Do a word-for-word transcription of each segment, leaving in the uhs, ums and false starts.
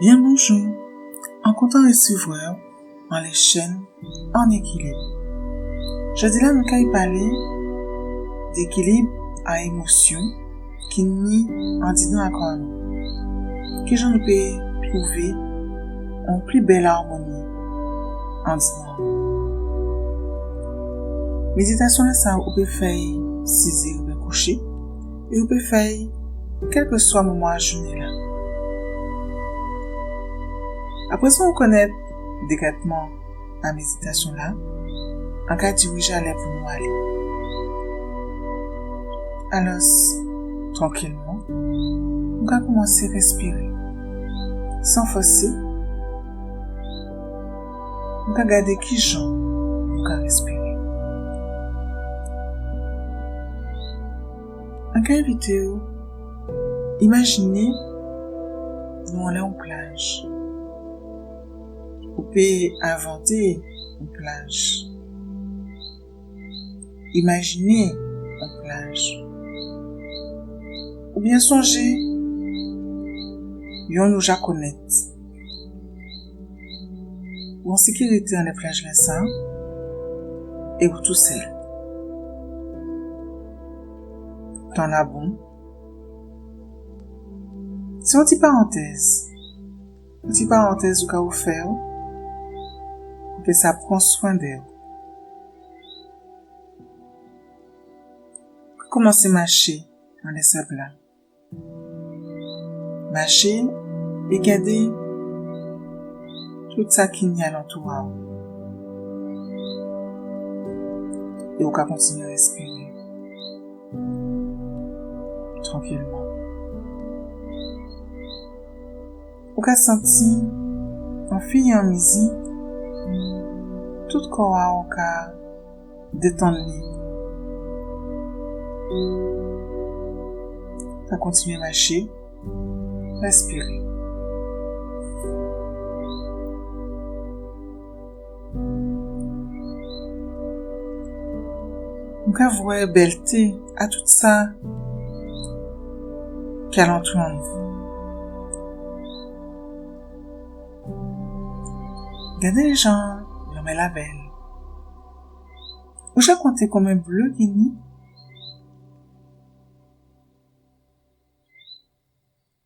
Byen bonjou. An kontan risivwè'w anlè chèn An Ékilib. Jòdi-la nou kay palé d'ékilib a émosyon ki ni andidan a kò a nou. Kijan nou pé twouvé on pli bèl amoni andidan nou? Méditasyon-lasa ou pé fè'y sizé oben kouché, é ou pé fè'y kèlkèswa moman a jouné-la. Aprézan ou konnèt dékatman a méditasyon-la, an ka dirijé alè pou nou alé. Alòs, trankilman, nou ka koumansé rèspiré san fòsé. Nou ka gadé kijan nou ka rèspiré. An ka envité'w imajiné nou anlè on plaj. Ou pé envanté on plaj. Imajiné on plaj. Oubyen sonjé yonn ou ja konnèt. Ou an sékirité anlè plaj-lasa, é ou tousèl. Tan-la bon. Sé on ti parantèz. On ti parantèz ou ka ofè'w pou pé sa pran swen dè'w. Koumansé maché anlè sab-la. Maché é gadé tout sa ki ni alantou a'w. É ou ka kontinyé rèspiré trankilman. Ou ka santi, anfiyanmizi, tout kò a'w ka détann li. Ka kontinyé maché, rèspiré. Nou ka vwè bèlté a tout sa ki alantou an nou. Gadé jan lanmè-la bèl. Ou ja konté konbyen ble ki ni?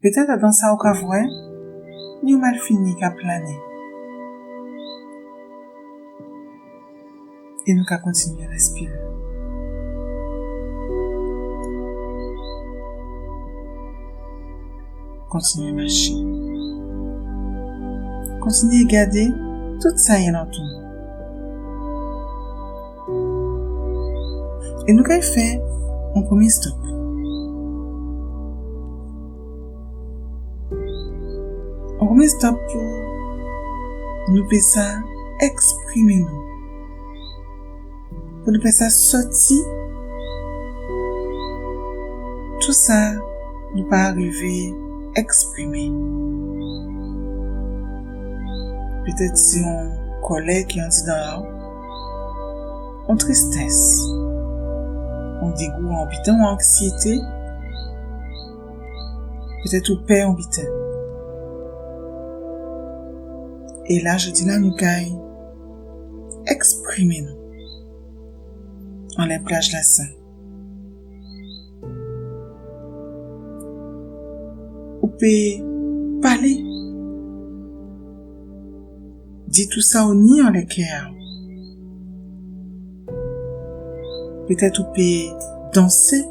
Pétèt adan sa ou ka vwè, ni on malfini ka plané. É nou ka kontinyé rèspiré. Kontinyé maché. Kontinyé gadé tout sa ki alantou nou. É nou kay fè on prèmyé stop. On prèmyé stop pou nou pé sa èksprimé nou. Pou nou pé sa sòti tout sa nou pa rivé èksprimé. Pétèt sé on kòlè ki andidan a'w, on tristès, on dégou, on biten, on anksyété, pétèt ou pè on biten. É la, jòdi-la, nou kay èksprimé nou anlè plaj-lasa. Ou pé palé, di tout sa ou ni anlè kè a'w. Pétèt ou pé dansé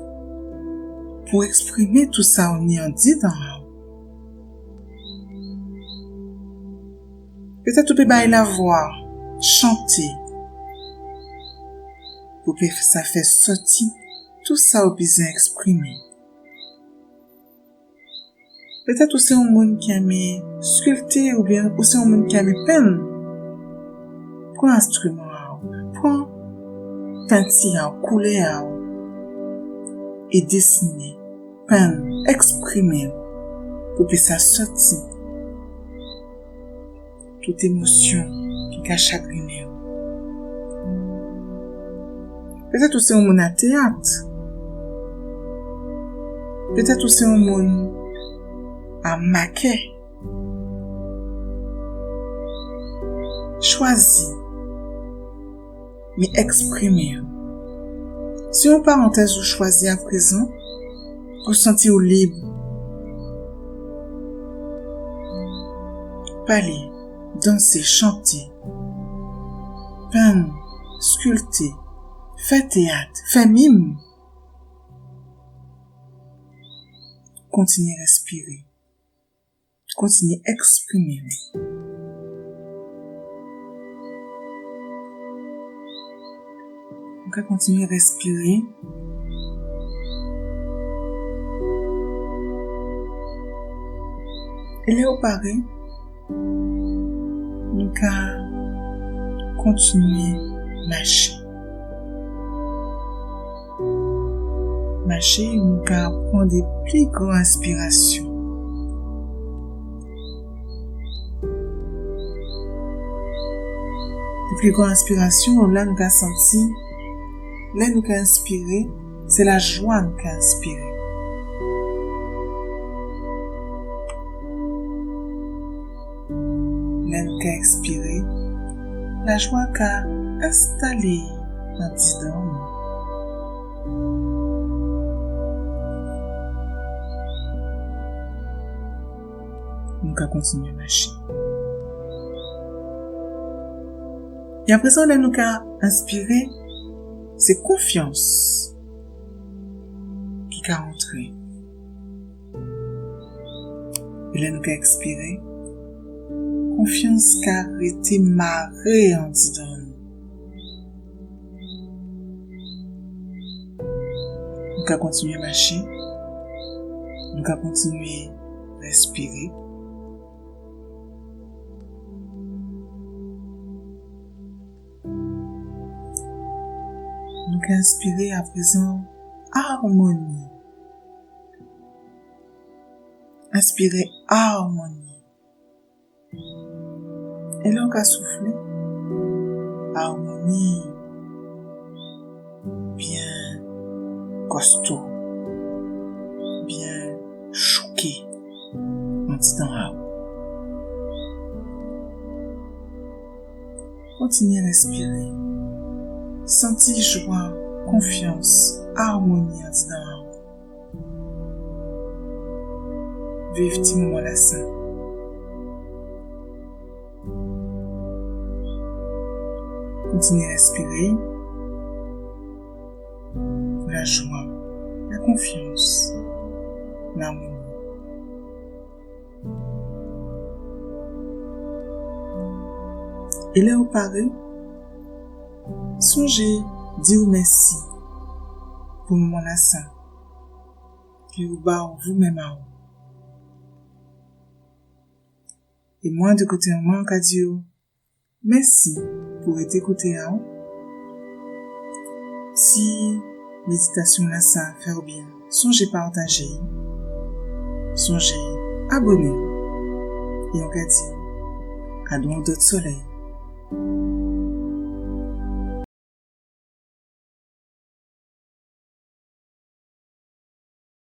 pou èksprimé tout sa ou ni andidan a'w. Pétèt ou pé bay lavwa, chanté, pou pé sa fè sòti tout sa ou bizwen èksprimé. Pétèt ou sé on moun ki enmé skilpté oubyen ou sé on moun ki enmé penn. Pran enstriman a'w, pran penti a'w, koulè a'w, é désiné, penn, èksprimé pou pé sa sòti tout émosyon ki ka chagriné'w. Pétèt ou sé on moun a téyat. Pétèt ou sé on moun a makè. chwazi, mé èksprimé-w. Sé on parantèz ou chwazi aprézan pou santi-w lib. Palé, dansé, chanté, penn, skilté, fè téyat, fè mim. Kontinyé rèspiré. Kontinyé èksprimé-w. Nou ka kontinyé rèspiré. É lè ou paré, nou ka kontinyé maché. Maché, nou ka pran dé pli gran enspirasyon. Dé pli gran enspirasyon, la nou ka santi, lè nou ka enspiré, sé lajwa nou ka enspiré. Lè nou ka èkspiré, lajwa ka enstalé andidan nou. Nou ka kontinyé maché. É aprézan, lè nou ka enspiré, sé konfyans ki ka antré. É lè nou ka èkspiré, konfyans ka rété maré andidan nou. Nou ka kontinyé maché. Nou ka kontinyé rèspiré. Nou ka enspiré aprézan armoni. Enspiré armoni. É lè ou ka souflé, armoni byen kosto, byen chouké andidan a'w. Kontinyé rèspiré. Santi jwa, konfyans, armoni andidan a'w. Viv ti moman-lasa. Kontinyé rèspiré. Lajwa, lakonfyans, larmoni. É lè ou paré, sonjé di'w mèsi pou moman-lasa ki ou ba'w vou menm a'w. É mwen, di koté an mwen, an ka di'w mèsi pou rété kouté a'w. Si méditasyon-lasa fè'w byen, sonjé patajé'y, sonjé aboné'w. É an ka di'w a on dòt solèy.